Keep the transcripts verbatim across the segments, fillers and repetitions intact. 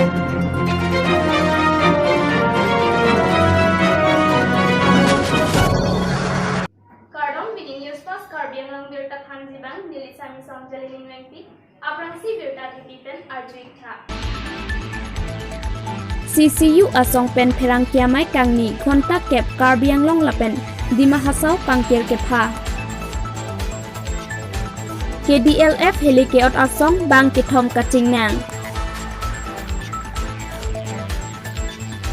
Kardom, pini News Fast Karbi Anglong birta thanji abang neli Sami Song Jalining Wengpi. Aphrangsi birta thepi pen arju-ik tha. C C U asong pen pherangke amei kangni ghonta kep Karbi Anglong lapen Dima Hasao kangkir kepha. K D L F Helike-ot asong bang kethom kachingnang.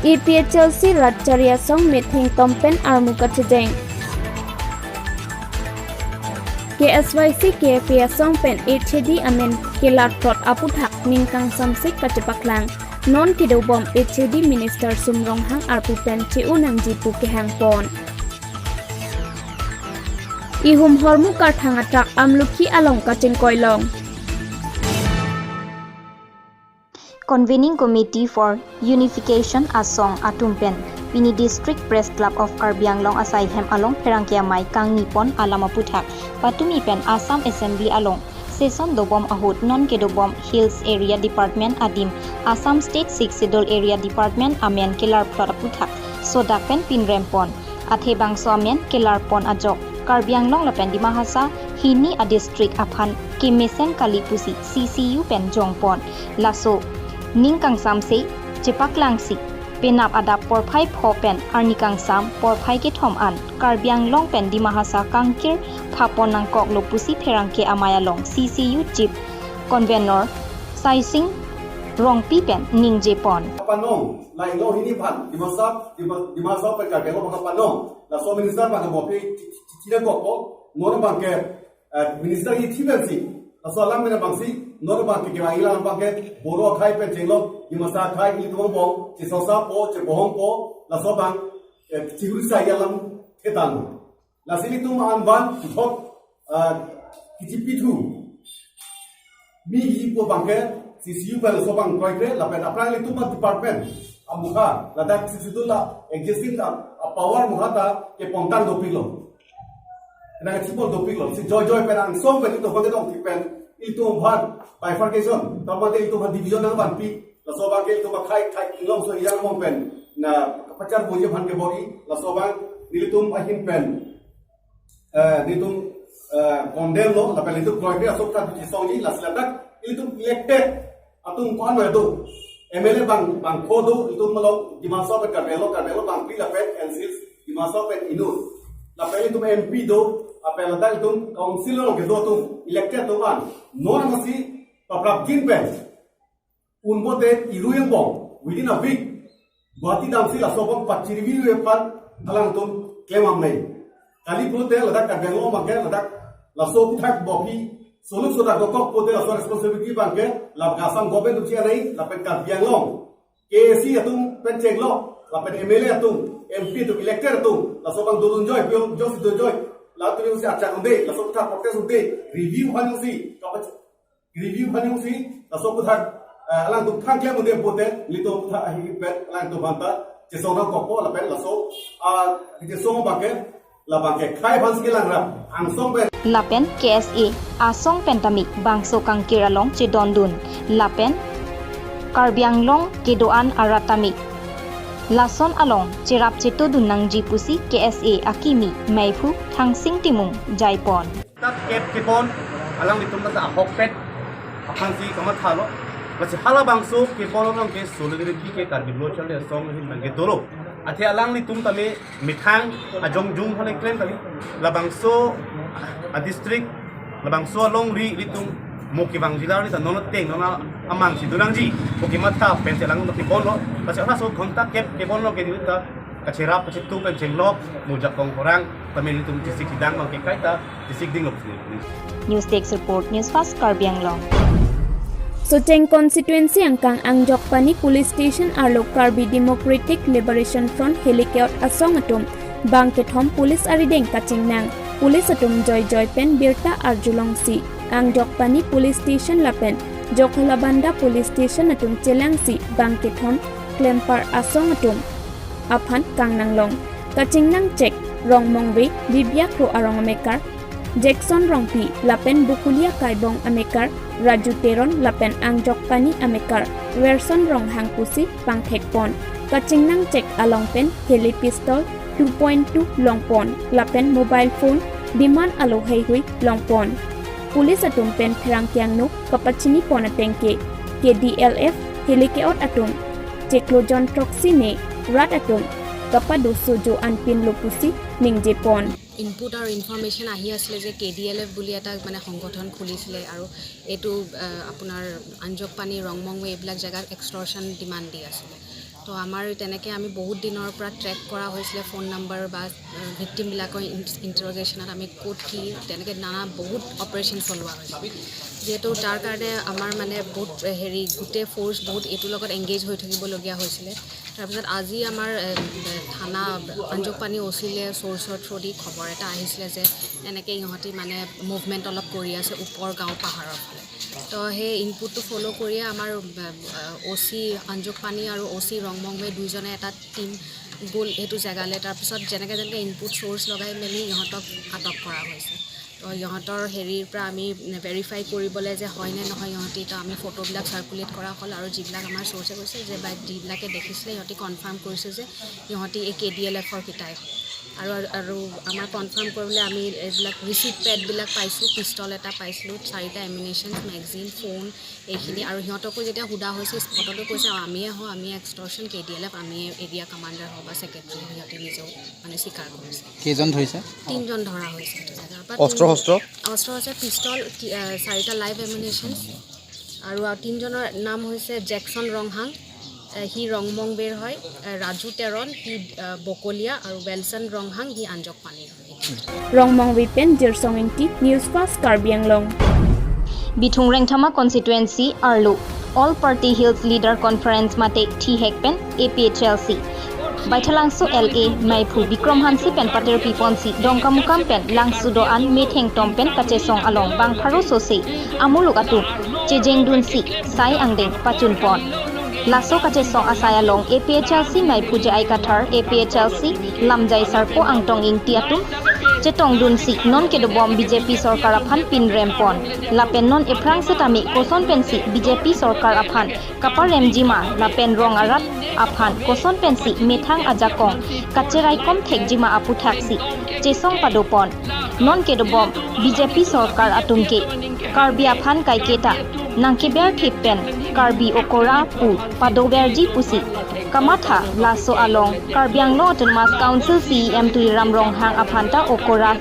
A P H L C rat chari asong metheng tom pen armu kachejeng. K S Y C K F A asong pen H A D amen kelarplot aputhak ning kangsamse kachepaklang. Non kedobom H A D Minister Sum Ronghang arpu pen che-o nangji pu kehang pon. Ihum hormu karthang atrak Amlukhi along kachingkoi long. Convening Committee for Unification asong atum pen pini District Press Club of Karbi Anglong asaihem along pherangke amei kangni pon alam aputhak patumi pen Assam Assembly along session dobom ahut non kedobom Hills Area Department adim Assam State Sixth Schedule Area Department amen kelarplot aputhak sodak pen pinrem pon. Athe bangso amen kelar pon ajok Karbi Anglong lapen Dima Hasao hini a-district aphan kemesen kali pusi C C U pen jong pon. Laso ning kangsamse chepaklangsi penap adap porphai pho pen arni kangsam porphai kethom an Karbi Anglong pen Dima Hasao kangkir pha pon nangkoklo pusi pherangke amei along C C U Chief Convener Saising Rongpi pen ningje pon. Kapanong, lailo hini aphan, Dimasa, Dima, Dima Hasao pen Karbi Anglong kapanong. Laso minister abang ke mopi, ci-, ci-, cina kok po, non abang ke, eh, minister i thiben si. Laso alam mena abang si, non abang ke kewa ilang abang ke, Boro akhei pen chenglo, Dimasa akhei ilitum bong, chesosa po, chebohong po, laso abang, eh, chihuri sa alam thetan. Lasi ilitum an van puthot, ah, kichipi thu. Mi hi po abang ke, C C U pen laso abang kroikre, lapen aphrang ilitum a-department amukha, ladak C C U la existing a, a-power mukha ta kepongtang dopiklo. Kena kachipon dopiklo. Si joijoi pen angsong pen ilitum abang kedongthip pen, ilitum aphan bifurcation, tama de ilitum aphan division nangvanpi. Laso abang ke ilitum akhei, khei inglongso iyang mong pen, na kapachar boji aphan kebor-i, laso abang nelitum ahin pen, eh, nelitum, eh, condemn lo, lapen nelitum kroikre asok ta biji songji, lasi ladak ilitum elected atum ko-an ma do, M L A bang, bangpho do, ilitum malong Dima Hasao pen Karbi Anglong, Karbi Anglong bangphli lapen N C Hills Dima Hasao pen inut. Lapen ilitum M P do, lapen ladak ilitum council along kedo atum, elected atum an. Non amatsi paprap gin pen un pote iru yang bong, within a week, Guwahati damsi laso abang pachirvi aphan alangtum klem amnei. Kali pulote ladak Karbi Anglong abang ke ladak laso aputhak bophi, solo sodak dokok pulote laso responsibility abang ke la Assam government atum chi-anei, lapen Karbi Anglong K A C atum pen chenglo, lapen M L A atum, M P atum, elected atum, laso abang dodunjoi, pio, josi dunjoi, latum si achak un-e, laso aputhak protest un-e, review aphan si, kapach-, review aphan si, laso aputhak, eh, alangtum khangklem un-e pulote, nelitum aputhak ahi pen, alangtum aphanta chesong nangkokpo, lapen laso, ah, chesong abang ke, labang ke khei aphan si kelang rap, angsong pen. Lapen K S A asong pen tame bangso kangkir along chedondun, lapen Karbi Anglong kedo-an arat tame lason along cherap chetodun nangji pusi K S A akimi meiphu Thangsing Timung jaipon. Dak kep kepon, alanglitum ta ahokpet aphansi kamathalo. Lasi halabangso kepon along ke solidarity ke Karbi Lo Charli Asong ahin abang ke dolo. Athe alanglitum tame methang ajongjung hale klem kali. Labangso a-district, labangso alongri ilitum mo kevang jila ri ta non ateng non amang si do nangji pu kematha pensi alang keponlo. Lasi halaso ghonta kep kepon along ke neli ta kacherap kachetu pen chenglok mo jakong horang tame nelitum chesik chedang abang ke kaita chesik dinglo. News Desk Report, News Fast Karbi Anglong. Socheng constituency angkang Angjokpani Police Station arlo Karbi Democratic Liberation Front Helike-ot asong atum bang kethom police arideng kachingnang. Police atum joijoi pen birta arjulongsi Angjokpani Police Station lapen Jokhalabanda Police Station atum chelangsi bang kethom klempar asong atum aphan kangnanglong. Kachingnang chek Rongmongve, Bibia Kro arong amekar, Jackson Rongpi lapen Bokolia Kaibong amekar Raju Teron lapen Angjokpani amekar Werson Ronghang pusi pangthekpon. Kachingnang chek along pen heli pistol two point two longpon lapen mobile phone demand alo heihui longpon. Police atum pen pherangke angno kapachinipon atengke K D L F heli ke-ot atum chiklo jon throksi ne rat atum kapadosojo anpinlo pusi ningjepon. Input আৰু ইনফৰমেশ্যন আহি আছিলে যে K D L F বুলি এটা মানে সংগঠন খুলিছিলে আৰু এইটো আহ, আপোনাৰ আঞ্জকপানী, ৰংমংৱে এইবিলাক জেগাত এক্সটৰ্চন ডিমাণ্ড দি আছিলে। তো আমাৰ তেনেকে আমি বহুত দিনৰ পৰা ট্ৰেক কৰা হৈছিলে ফোন নাম্বাৰ বা ভিক্টিমবিলাকৰ ইণ্টাৰগেশ্যনত আমি ক'ত কি তেনেকে নানা বহুত অপাৰেশ্যন চলোৱা হৈছিলে। যিহেতু তাৰ কাৰণে আমাৰ মানে বহুত হেৰি গোটেই ফ'ৰ্চ বহুত এইটোৰ লগত এংগেজ হৈ থাকিবলগীয়া হৈছিলে। তাৰপিছত আজি আমাৰ এ, থানা আঞ্জকপানী অ' চিলে চ'ৰ্চৰ থ্ৰুদি খবৰ এটা আহিছিলে যে এনেকে ইহঁতি মানে মুভমেণ্ট অলপ কৰি আছে ওপৰ গাঁও পাহাৰৰ ফালে। তো সেই ইনপুটটো ফ'ল' কৰিয়ে আমাৰ অ' চি আঞ্জকপানী আৰু অ' চি ৰংমংৱে দুইজনে এটা টিম গ'ল সেইটো জেগালৈ। তাৰপিছত যেনেকে যেনেকে ইনপুট চ'ৰ্চ লগাই মেলি ইহঁতক আটক কৰা হৈছে। তো ইহঁতৰ হেৰিৰ পৰা আমি ভেৰিফাই কৰিবলৈ যে হয় নে নহয় ইহঁতি, তো আমি ফটোবিলাক চাৰ্কুলেট কৰা হ'ল আৰু যিবিলাক আমাৰ চ'ৰ্চে কৈছে যে বা যিবিলাকে দেখিছিলে সিহঁতি কনফাৰ্ম কৰিছে যে সিহঁতি এই কে ডি এল এফৰ কেইটাই হয়। আৰু আৰু আমাৰ কনফাৰ্ম কৰিবলৈ আমি এইবিলাক ৰিচিট পেডবিলাক পাইছোঁ, পিষ্টল এটা পাইছিলোঁ, চাৰিটা এমিনেশ্যন, মেগজিন, ফোন, এইখিনি। আৰু সিহঁতকো যেতিয়া সোধা হৈছে স্পটতো কৈছে আমিয়ে হওঁ, আমি extortion K D L F, আমি এৰিয়া কমাণ্ডাৰ হওঁ বা ছেক্ৰেটাৰী হওঁ, সিহঁতে নিজেও মানে স্বীকাৰ কৰিছে। কেইজন ধৰিছে? তিনিজন ধৰা হৈছে এইটো জেগাৰ পৰা। অস্ত্ৰ শস্ত্ৰ? অস্ত্ৰ আছে পিষ্টল, কি- আহ, চাৰিটা লাইভ এমিনেশ্যন আৰু আৰু তিনিজনৰ নাম হৈছে জেকচন ৰংহাং, আহ, সি ৰংমংবেৰ হয়, আহ, ৰাজু তেৰণ, সি আহ, বকলীয়া, আৰু ৱেলচন ৰংহাং, সি আঞ্জকপানীৰ হয়। Rongmongve pen Jirsong Ingti, News Fast Karbi Anglong. Bithung Rengthama Constituency arlo All Party Hills Leader Conference mate thihek pen A P H L C Baithalangso L A Maiphu Bikrom Hanse pen pater piponsi Dongkamukam pen Langso do-an methengtom pen kachesong along bang pharo sose amuluk atum chejengdunsi sai angdeng pachunpon. Laso kachesong asai along A P H L C Maiphu J I Kathar, A P H L C Lamjai Sarpo Angtong Ingti atum chetongdunsi non kedobom B J P sorkar aphan pinrempon. Lapen non ephrang setame koson pensi B J P sorkar aphan kaparemjima lapen rong arat aphan koson pensi methang ajakong kacheraikom thekjima aputhaksi chesong padopon. Non kedobom B J P sorkar atum ke Karbi aphan kaiketa nangkeberthip pen Karbi okora pu padoverji pusi kamatha. Laso along Karbi Anglong Autonomous Council C E M Tuliram Ronghang aphanta okora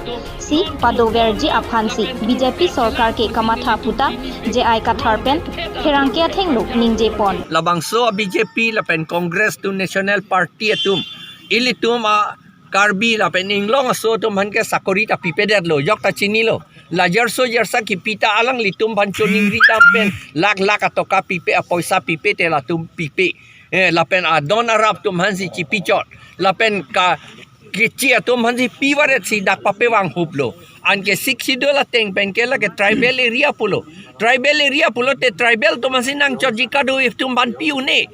si padoverji aphansi B J P sorkar ke kamatha puta J I Kathar pen pherangke athengno ningjepon. Labangso B J P lapen Congress atum National Party atum ilitum a Karbi lapen inglong aso atum aphan ke sakori ta pipedetlo, jok ta chinilo. Lajarso jarsa kipi ta alanglitum aphan choningri dam pen lakh lakh atoka pipe, apoisa pipe te latum pipe. Eh, lapen adon arap atum aphansi chipichot. Lapen ka kechi atum aphansi pivaretsi dak papevanghuplo. Anke Sixth Schedule ateng pen ke lake tribal area pulo. Tribal area pulote tribal atum aphansi nangchotji, Kadoi atum aphan pi-un-e.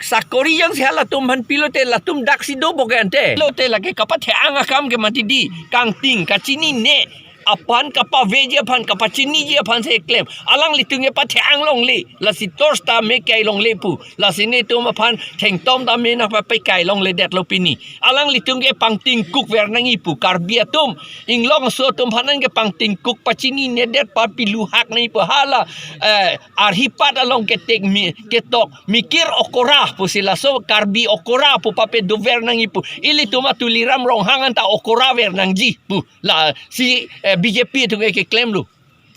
Sakori jongsi halatum aphan pilote latum daksi do bogen te. Lote lake kapathe-ang akam ke mati di, kangting kachinine aphan, kapaveji aphan, kapachiniji aphan si keklem. Alanglitum ke pathe-ang longle. Lasi torch ta me kai longle pu. Lasi netum aphan thengtom ta me nangpapekai longledetlo pini. Alanglitum ke pangtingkuk ver nangji pu. Karbi atum, inglong aso atum aphan ke pangtingkuk pachininedet, papiluhak nangji pu. Hala, eh, arhipat along ketek mi, ketok mikir okora pusi laso Karbi okora pu papedover nangji pu. Ilitum a Tuliram Ronghang anta okora ver nangji pu. Lasi, eh, B J P atum ke keklemlo.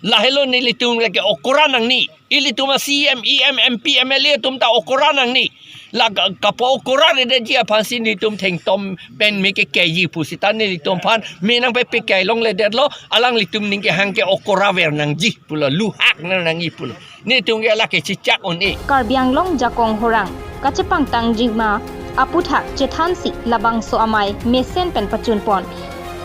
Lahelo nelitum lake okora nangne. Ilitum a C M, E M, M P, M L A atum ta okora nangne. La ka-, kapo-okora redetji aphansi netum thengtom pen me kekaiji pu seta nelitum aphan me nangpepekai longledetlo, alanglitum ning kehang ke okora ver nangji pulo, luhak nang nangji pulo. Netum ke lake chichak un-e. Karbi Anglong jakong horang kachepangtangjima aputhak chethansi labangso amei mesen pen pachunpon.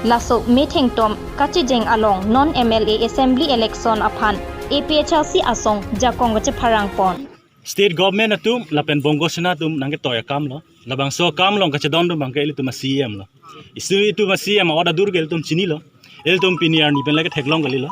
Laso methengtom kachejeng along non M L A assembly election aphan A P H L C asong jakong kachepharangpon. State government atum lapen Bongo Sena atum nangketoi akamlo. Labangso akam along kachedondun abang ke ilitum a C E M lo. Isi itum a C E M a-order dur ke ilitum chinilo. Ilitum pini arni pen lake theklong kalilo.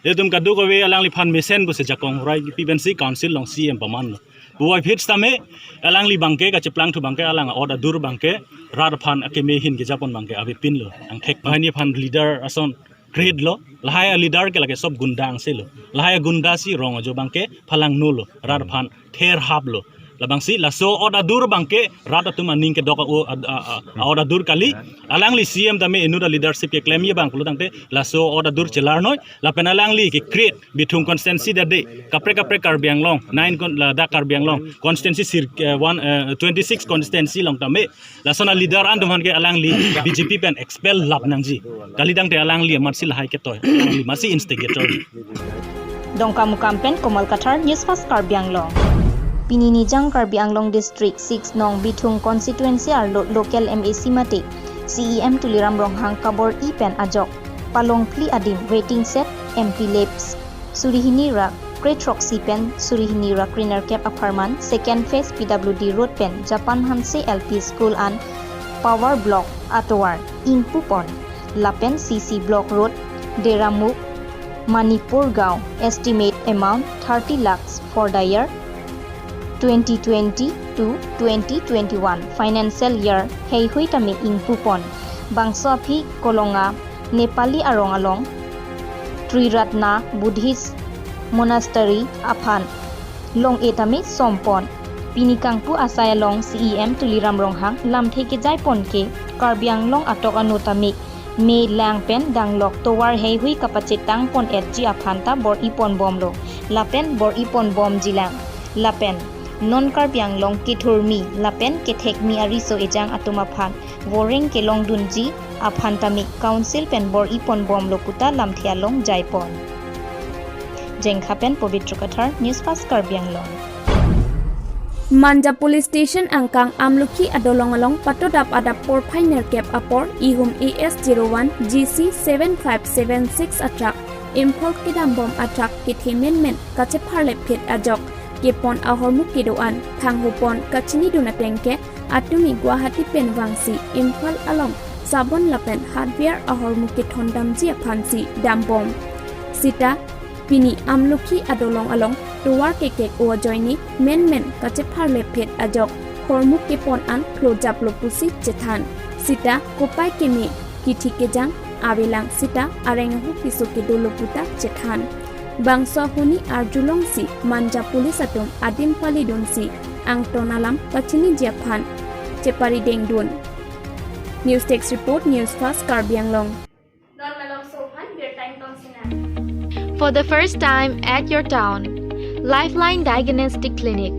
Ilitum kadokave alangliphan mesen pusi jakong rai pi pensi council along C M pamanlo. Puvoiphit sitame alangli abangke kacheplangthu abangke alang a'ot adur abangke rat aphan akeme ahin kejapon abangke avepinlo. Angthek banghini aphan leader ason create lo. Lahai aleader ke lake sob gunda angselo. Lahai agunda si rong ajo abangke phalangnolo. Rat aphan therhaplo. Labangsi laso a'ot adur abangke rat atum aning kedok a, a, a, a, a'ot adur kali. Alangli C M tame inut aleadership keklemji abang pulo tangte laso a'ot adur chelarnoi. Lapen alangli ke-create Bithung constituency dade, kaprek kaprek Karbi Anglong, nine con-, ladak Karbi Anglong constituency sir, eh, one, eh, twenty-six constituency along tame lason aleader an atum aphan ke alangli B J P pen expel lap nangji. Kali tangte alangli amatsi lahai ketoi, alangli amatsi instigator. Dongkamukam pen Komal Kathar, News Fast Karbi Anglong. Pini Nijang Karbi Anglong District six nong Bithung constituency arlo local M A C mate C E M Tuliram Ronghang kabor-i pen ajok palong phli adim waiting shed, M P laps, suri hini ra krethroksi pen suri hini ra krenerkep apharman second phase P W D road pen Japan Hanse L P School an power block atovar ingpupon lapen C C block road Deramukh Manipur Gaon, estimate amount thirty lakhs for the year twenty twenty to twenty twenty-one financial year heihui tame ingpupon. Bangso aphi Kolonga Nepali arong along Triratna Buddhist Monastery aphan long-e tame sompon. Pini kangpu asai along C E M Tuliram Ronghang lamthe kejaipon ke Karbi Anglong atok ano tame me lang pen danglok tovar heihui kapachetangpon-etji aphan ta bor-iponbomlo. Lapen bor-iponbomjilang. Lapen non Karbi Anglong kethurmi lapen kethekmi ariso ejang atum aphan voreng kelongdunji aphan tame council pen bor-iponbomlo puta lamthe along jaipon. Jengkha pen Pabitra Kathar, News Fast Karbi Anglong. Manja Police Station angkang Amlokhi adolong along patodap adap porphai nerkep apor ihum A S zero one G C seven five seven six a truck Imphal kedambom a truck kethe menmen kacheparlepphit ajok kepon ahormu kedo-an thanghupon kachinidun ateng ke atumi Guwahati pen vangsi Imphal along sabon lapen hardware ahormu kethondamji aphansi dambom. Sita pini Amlokhi adolong along tovar kekek-o ajoine menmen kacheparlepphit ajok hormu kepon an klojaplo pusi chethan. Sita kopai keme kithi kejang avelang sita areng ahu keso kedolo puta chethan. Bangso ahoni arjulongsi Manja Police atum adim palidunsi angton alam kachiniji aphan cheparidengdun. News Desk Report, News Fast Karbi Anglong. Non malom so aphan birta ingtong sinang. For the first time at your town, Lifeline Diagnostic Clinic,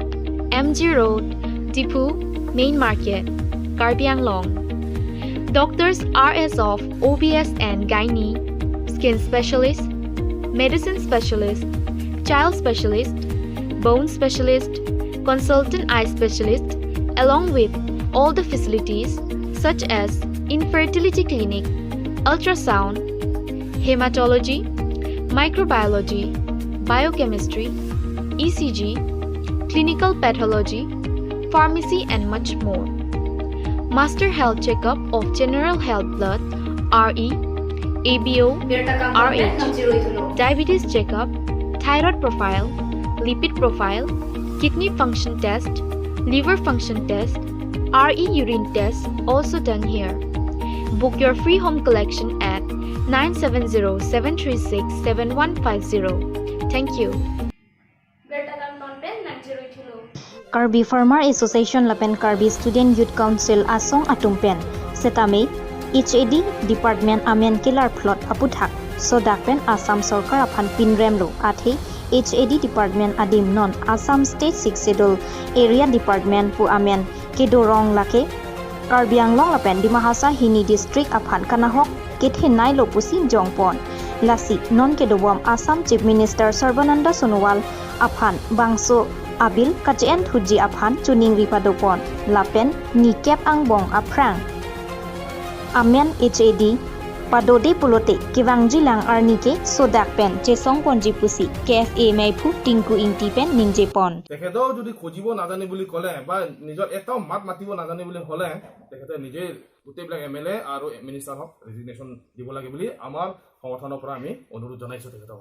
M G Road, Diphu, Main Market, Karbi Anglong. Doctors are as of O B S and Gynae, Skin Specialist, Medicine Specialist, Child Specialist, Bone Specialist, Consultant Eye Specialist, along with all the facilities such as Infertility Clinic, Ultrasound, Hematology, Microbiology, Biochemistry, E C G, Clinical Pathology, Pharmacy and much more. Master Health Checkup of General Health Blood, R E, A B O, R H, Diabetes Checkup, Thyroid Profile, Lipid Profile, Kidney Function Test, Liver Function Test, R E Urine Test also done here. Book your free home collection at nine seven zero seven three six seven one five zero. Thank you. Karbi Farmer Association lapen Karbi Student Youth Council asong atum pen setame H A D department amen kelarphlot aputhak sodak pen Assam Sorkar aphan pinremlo, athe H A D department adim non Assam State Sixth Schedule Area Department pu amen kedorong lake Karbi Anglong lapen Dima Hasao hini district aphan kanahok kethenei lo pusi jongpon. Lasi non kedobom Assam Chief Minister Sarbananda Sonowal aphan bangso abill kache-en thuji aphan choningri padopon. Lapen nikep angbong aphrang amen H A D padode pulote kevangjilang arni ke sodak pen chesongponji pusi K S A meiphu Tinku Ingti pen ningjepon. তেখেতেও যদি খুজিব নাজানে বুলি ক'লে বা নিজৰ এটাও মাত মাতিব নাজানে বুলি হ'লে তেখেতে নিজে গোটেইবিলাক এম এল এ আৰু মিনিষ্টাৰ হওক ৰেজিগনেশ্যন দিব লাগে বুলি আমাৰ সংগঠনৰ পৰা আমি অনুৰোধ জনাইছোঁ তেখেতক।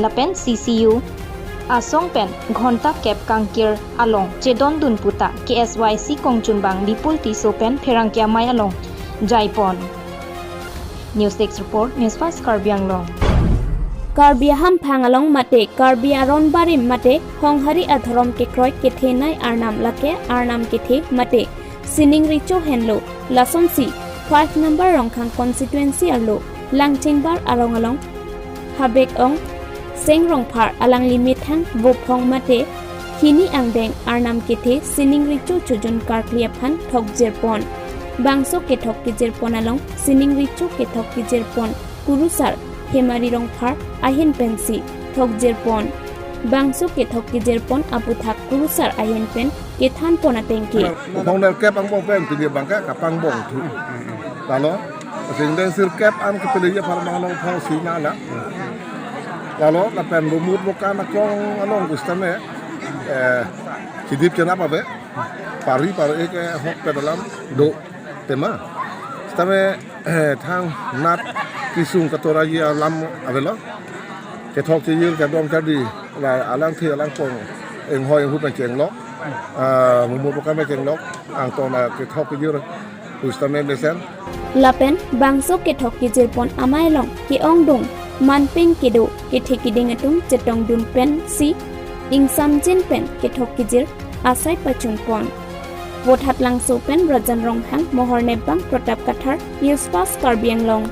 Lapen C C U asong pen ghonta kep kangkir along chedondun puta K S Y C kongchunbang Bipul Tisso pen pherangke amei along jaipon. News Desk Report, News Fast Karbi Anglong. Karbi ahamphang along mate Karbi aron barim mate Honghari adhorom kekroi kethenei arnam lake arnam kethe mate sining recho henlo. Lasonsi five number Rongkhang constituency arlo Langchengbar arong along Habek Ong Seng Rongphar alangli methang Vophong mate hini angdeng arnam kethe sining recho chojun karkli aphan thokjirpon. Bangso kethok kejirpon along sining recho kethok kejirpon kurusar Hemari Rongphar ahin pensi thokjirpon. Bangso kethok kejirpon aputhak kurusar ahin pen kethanpon atengke. Vophong nerkep angbong pen pini bangke kapangbong thu. Lalo, singdeng sirkep an kepele apar manglong thau sina la. Lalo, lapen Bumut Boka nakrong along kusitame, eh, chidip chenap ave, pari pari ke hok pedalam do tema. Sitame, eh, thangnat kesung katora ji alam avelo. Kethok chejir kedom kadi la alangthe alangpong inghoi inghut pen chenglok. Ah, Bumut Boka pen chenglok. Angtong la kethok kejir kusitame mesen. Lapen bangso kethok kejirpon amei along ke-ongdung manpeng kedo kethe keding atum chetongdun pensi ingsamjin pen kethok kejir asai pachunpon. Vothatlangso pen Rajan Ronghang, Mohor Nepbang, Pratap Kathar, News Fast Karbi Anglong.